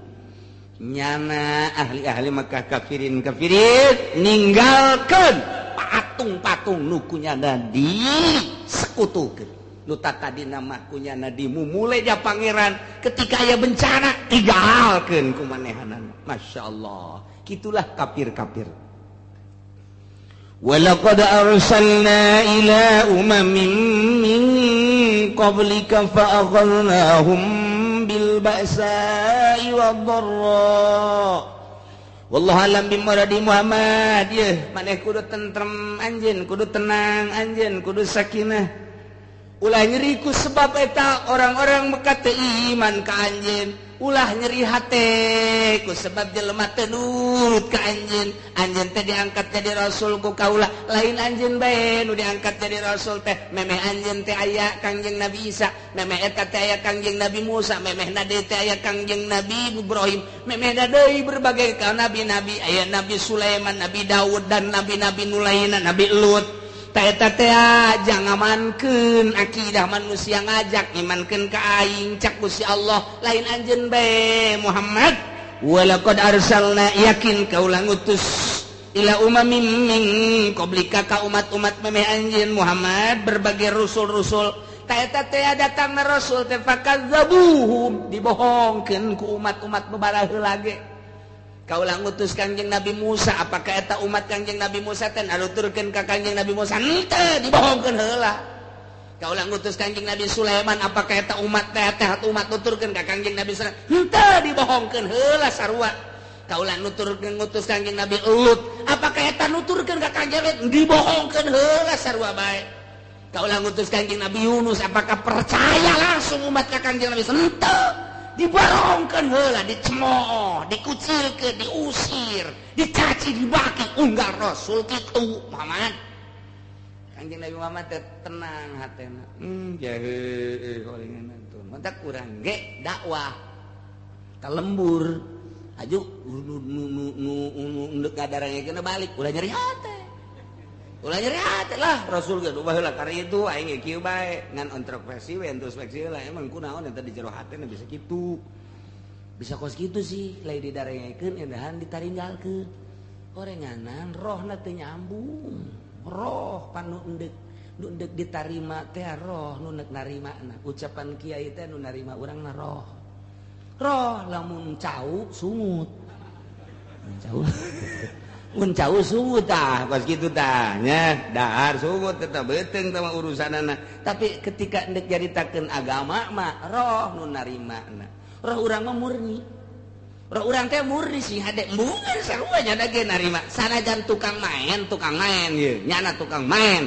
nyana ahli-ahli Mekah kafirin kafirin ninggalkeun patung-patung nu kunyana di sekutukeun nu tadina mah kunyana dimumule ja pangeran ketika aya bencana tinggalkeun ku manehanana. Masya Allah kitulah kafir-kafir. Walaqad arsalna ila umamin min qablika fa akhadnahum bil ba'sa'i wad dharra. Wallahu alam bimuradi Muhammad. Yeuh maneh kudu tentrem anjeun, kudu tenang anjeun, kudu sakinah. Ulah nyeri ku sebab eta orang-orang Mekah teu iman ka anjeun. Ulah nyeri hate ku sebab jelema teu nurut ka anjeun. Anjeun teh diangkat jadi rasul ku kaula, lain anjeun bae nu diangkat jadi rasul teh. Memeh anjeun teh aya Kangjeng Nabi Isa, memeh eta teh aya Kangjeng Nabi Musa, memeh deui teh aya Kangjeng Nabi Ibrahim, memeh deui berbagai ka nabi-nabi, aya Nabi Sulaiman, Nabi Daud dan nabi-nabi nu lainna, Nabi Lut. Eta teh jangamankeun akidah manusia ngajak imankeun ka aing cak Gusti Allah, lain anjeun bae Muhammad. Walaqad arsalna yakin kaula ngutus ila umamin min qablika ka umat-umat memeh anjeun Muhammad berbagai rasul-rasul. Ta eta teh datangna rasul teh fakadzabuhum dibohongkeun ku umat-umat babaraheula ge. Kaulah ngutus Kangjeng Nabi Musa, apakah eta umat Kangjeng Nabi Musa teh aluturkeun ka Kangjeng Nabi Musa? Henteu, dibohongkeun heula. Kaulah ngutus Kangjeng Nabi Sulaiman, apakah eta umat teh teh umat nuturkeun ka Kangjeng Nabi Sulaiman? Henteu, dibohongkeun heula sarua. Kaulah nuturkeun ngutus Kangjeng Nabi Lut, apakah eta nuturkeun ka Kangjeng Lut? Dibohongkeun heula sarua bae. Kaulah ngutus Kangjeng Nabi Yunus, apakah percaya langsung umat ka Kangjeng Nabi? Henteu, diborongkeun heula, dicemooh, dikucilkeun, diusir, dicaci, dibaki unggal rasul kitu Muhammad. Kangjeng Nabi Muhammad teh tenang hatena. Jahe horengan tuh. Mantak urang ge dakwah ka lembur. Aju nu nu nu nu nu ngadarangekeun balik ulah nyeri hate. Ulah nyeri hate lah rasul ge baheula kari itu aing ge kieu bae ngan introspeksi we introspeksi lah emang kunaon eta di jero hatena bisa kitu. Bisa kos kitu sih lain didarengekeun endahan ditaringgalkeun. Orenganan rohna teu nyambung. Roh panu endek nu endek ditarima teh roh nu nek narimana. Ucapan kiai teh nu narima urangna roh. Roh lamun cau sungut. Cau. Mun cau sungut tah pas kitu tah nya dahar sungut tetep beuteung tah mah urusanana. Tapi ketika endek nyaritakeun agama mah roh nu narimana. Roh urang mah murni. Roh urang teh murni sih hade embungan sarua nya da ge narima. Sanajan tukang main ieu nyana tukang main.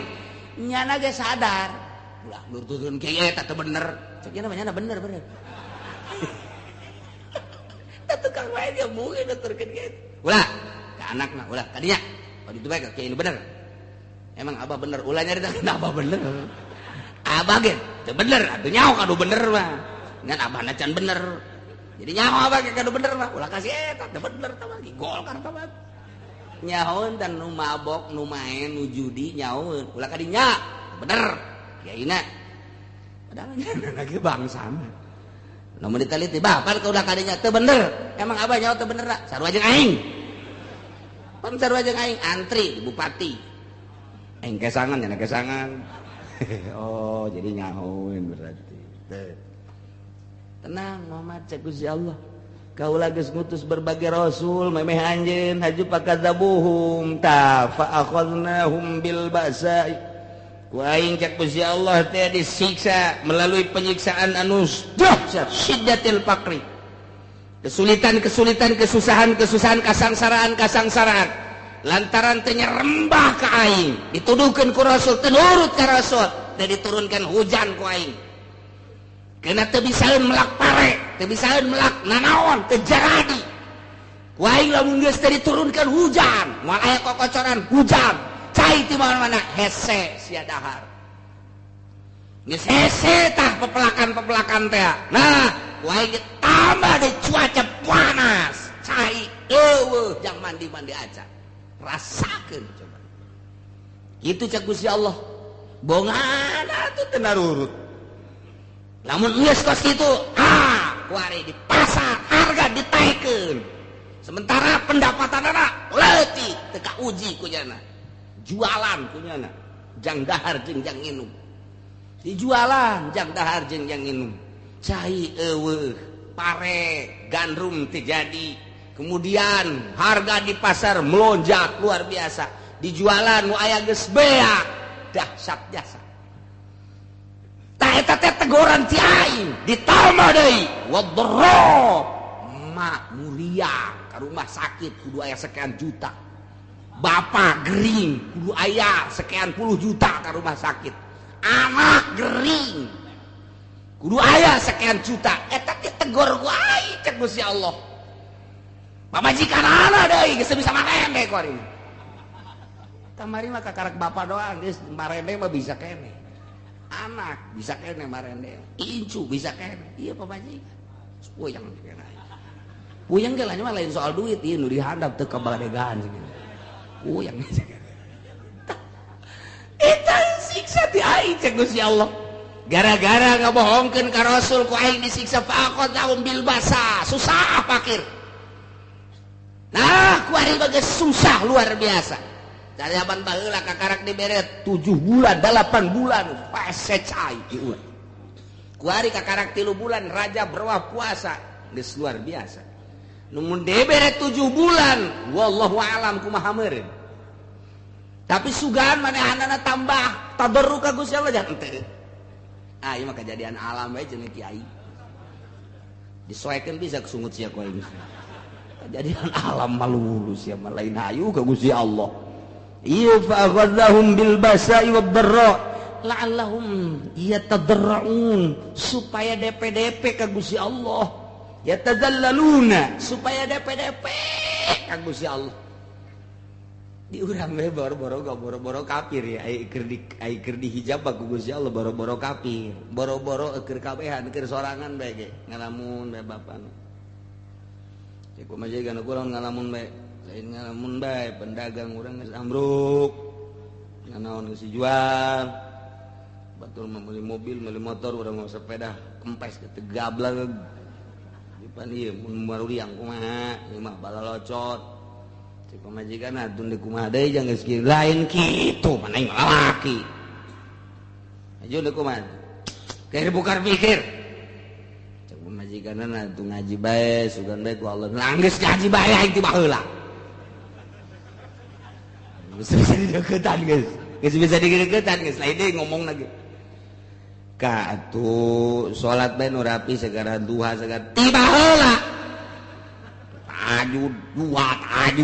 Nyana ge sadar. Ulah nurtukeun kieu eta teh bener. Cek nya mah nyana bener bener. Tah tukang main ge mungkin nuturkeun kieu. Ulah anakna ulah tadinya oh itu baik kayak ini bener emang abah bener ulah nyarita abah bener abah ge teu bener atuh nyaho kadu bener mah ngan abah can bener jadi nyaho abah ge kadu bener mah ulah kasih eta teu bener tah mah Golkar tah mah nyahoeun dan nu mabok nu main nu judi nyahoeun ulah ka dinya bener kiaina padahal nyana lagi bangsana lamun diteliti bapak ulah ka dinya teu bener emang abah nyaho teu bener sarua jeung aing. Pan sarua jeung aing antri di bupati. Aing kesangan nya kesangan. Oh, jadi nyahoeun berarti. Tenang Muhammad cek Gusti Allah. Kaula geus ngutus berbagai rasul memeh anjeun haju pakadzabuhum ta fa akhadnahum bil ba'sa. Ku aing cek Gusti Allah teh disiksa melalui penyiksaan anu dahsyat syiddatil faqri. Kesulitan-kesulitan, kesusahan-kesusahan, kasangsaraan-kasangsaraan lantaran teu nyerembah ka aing, dituduhkeun ku rasul, teu nurut ka rasul, teu diturunkan hujan ku aing. Keuna teu bisaeun melak pare, teu bisaeun melak nanaon, teu jaradi. Ku aing lamun geus teu diturunkan hujan, moal aya kokocoran hujan, cai ti mana-mana hese sia dahar. Geus hese tah pepelakan-pepelakan teh. Nah, ku aing tambah deh cuaca panas, cai eueuh jang mandi-mandi aja. Rasakeun coba. Kitu cek Gusti Allah. Bongana atuh teu narurut. Lamun geus kos kitu, ah, kuari di pasar harga ditaikeun. Sementara pendapatanana leutik teu kauji ku nyana. Jualan ku nyana, jang dahar jeung jang nginum. Dijualan jang dahar jeung jang nginum. Cai eueuh pare gandrum terjadi, kemudian harga di pasar melonjak luar biasa, dijualan nu aya geus beak dahsyat jasa. Tah eta teh teguran ti aing ditambah deui wadra mak mulia ka rumah sakit kudu aya sekian juta, bapak gering kudu aya sekian puluh juta ka rumah sakit, Anak gering. Kudu aya sekian juta. Eta ditegor ku aing cek Gusti Allah. Pamajikan anak deui geus bisa marende ku ari. Kamari mah kakarak bapak doang geus marende mah bisa kene. Anak bisa kene marende, incu bisa kene. Ieu pamajikan. Puyeng kene. Puyeng ge mah lain soal duit ieu nu dihandap teu kabadegaan segini. Puyeng. Eta siksa ti aing cek Gusti Allah. Gara-gara ngabohongkeun ka Rasul ku aing disiksa faqadahum bil basa, susah fakir. Nah, ku ari bagus susah luar biasa. Zaman baheula kakarak dibere 7 bulan, 8 bulan pase cai ieu. Ku ari kakarak 3 bulan raja berwah puasa geus luar biasa. Nu mun dibere 7 bulan, wallahu alam kumaha meureun. Tapi sugan manehanana tambah tadarru ka Gusti Allah jangan teu. Ah, ieu mah kejadian alam bae cenah kiai. Disoekeun bisa kesungut sia ku aing. Kejadian alam malu sia mah lain hayu ka Gusti Allah. Ieu fa akhadhahum bil basa'i wad dharra la'allahum yatadarraun, supaya DPDP ka Gusti Allah. Yatadallaluna, supaya DPDP ka Gusti Allah. Di urang we boro-boro boro-boro kafir ya, ai keur dihijab ku Gusti Allah boro-boro kafir, boro-boro keur kabehan keur sorangan bae ge ngalamun bae bapana. Cek kumaha jiga nu kurang ngalamun bae, lain ngalamun bae pendagang urang geus ambruk. Nanaon geus dijual. Batur mah meuli mobil, meuli motor, urang mau sepeda kempes ke tegablag. Dipan ieu mun maruriang kumaha, ieu mah balalocot. Cek pamajikan atuh deui kumaha deui jang geus kieu lain kitu mana aing lalaki. Aja deui kumaha. Keur bukan pikir. Cek pamajikanna atuh ngaji bae, sugan bae ku Allah. Geus ngaji bae aing ti baheula. Geus bisa dideukeutan geus. Geus bisa dideukeutan geus lain deui ngomong lagi. Ka atuh salat bae nu rapi segara duha segara ti baheula. Taju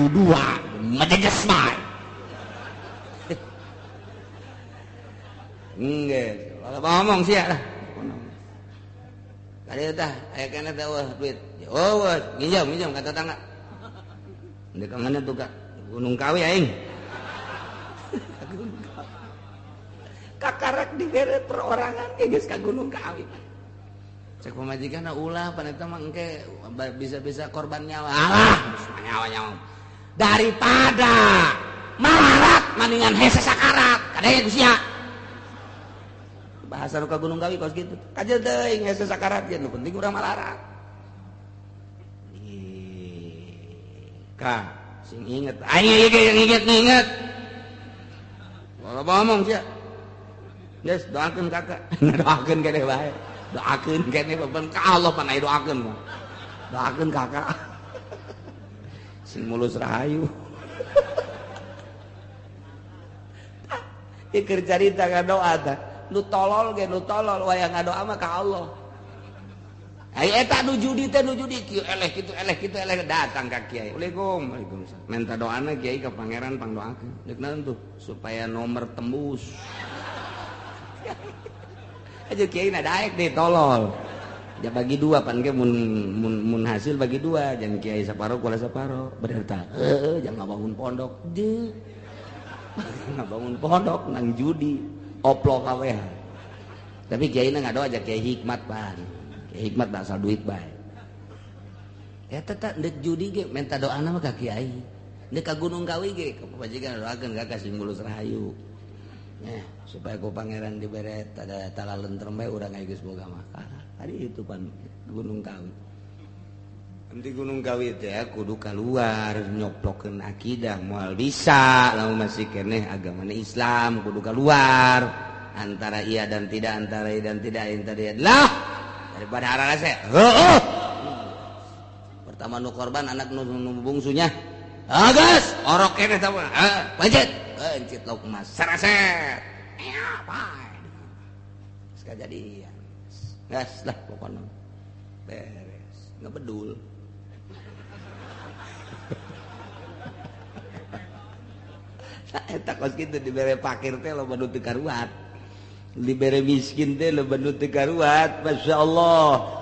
dua, majejes bae. Enggeus, kalau ngomong sia lah. Kali tah aya kana teh eueuh duit. Eueuh, nginjem ka tetangga. Ndek kana tuh ka Gunung Kawi aing. Gunung Kawi. Kakarak dibere perorangan ge geus ka Gunung Kawi. Cek pamajikan ulah paneta mah engke bisa-bisa korban nyawa. Alah, nyawa-nyawa. Daripada malarat maningan hese sakarat. Kadenge sia. Bahasa nu ka Gunung Kawi kos kitu. Kajeul teuing hese sakarat ge nu penting urang malarat. Ka, sing inget. Aing ieu inget-inget. Kalau ngomong sia. Geus doakeun kakak. Doakeun keneh bae. Doakeun keneh beban ka Allah pan aya doakeun mah. Doakeun kakak. Sing mulus rahayu. Ieu keur carita ngadoa tah. Nu tolol ge nu tolol wayang ngadoa mah ka Allah. Ai eta nu judi teh nu judi kieu eleh kitu eleh kitu eleh datang ka kiai. Waalaikum. Waalaikumsalam. Minta doana kiai ka pangeran pangdoakeun. Deuk naon tuh supaya nomor tembus. Aja kiai na daek deh tolol. Ya bagi dua pan ge mun hasil bagi dua, jangan kiai saparo kula saparo. Bener tah. Heueuh jangan ngabangun pondok. Deuk. Ngabangun pondok nang judi oplok kabeh. Tapi kiai na ngadoa aja kiai hikmat pan. Kiai hikmat asal duit bae. Eta teh deuk judi ge minta doana mah ka kiai. Deuk ka Gunung Kawi ge ka pamajikan doakeun ka sing mulus rahayu. Supaya ku pangeran dibere tada talalentrem bae urang aya geus boga mah. Tadi itu pan Gunung Kawi. Nanti Gunung Kawi teh kudu keluar nyoplokeun akidah moal bisa lamun masih keneh agamana Islam kudu keluar antara iya dan tidak, antara iya dan tidak, antara iya lah daripada arah saya. Heueuh. Pertama nu korban anak nu bungsunya. Agus, orok keneh tah mah. Pencet. Pencet lauk emas. Seraset. Ya, bae. Geus kajadian. Gas lah pokoknya. Beres, ngebedul. Nah, eta kos kitu dibere pakir teh loba nu teu karuat. Dibere miskin teh loba nu teu karuat, masyaallah.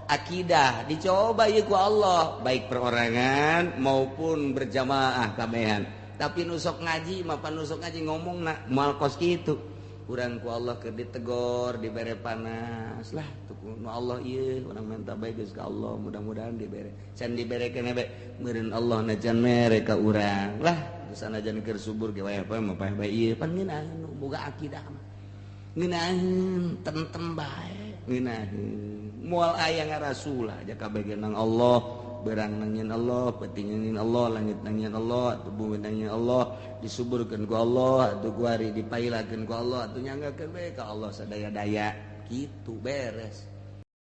Akidah dicoba ieu ku Allah, baik perorangan maupun berjamaah kabehan. Tapi nusok ngaji mah nusok ngaji ngomongna moal kos kitu. Urang ku Allah keur ditegor, dibere panas lah tuh nu Allah ieu urang minta bae geus ka Allah, mudah-mudahan dibere. Can dibere keneh bae meureun Allah na can mere ka urang lah. Sanajan keur subur ge wae apa mah bae ieu pan ngeunaheun boga akidah mah. Ngeunaheun tentem bae, ngeunaheun. Moal aya ngarasulah jaka kabeh nang Allah, berang nangin Allah, penting nangin Allah, langit nangin Allah, bumi nangin Allah, disuburkeun ku Allah, atuh kuari dipailakeun ku Allah, atuh nyanggakeun bae ka Allah sadaya-daya. Kitu beres.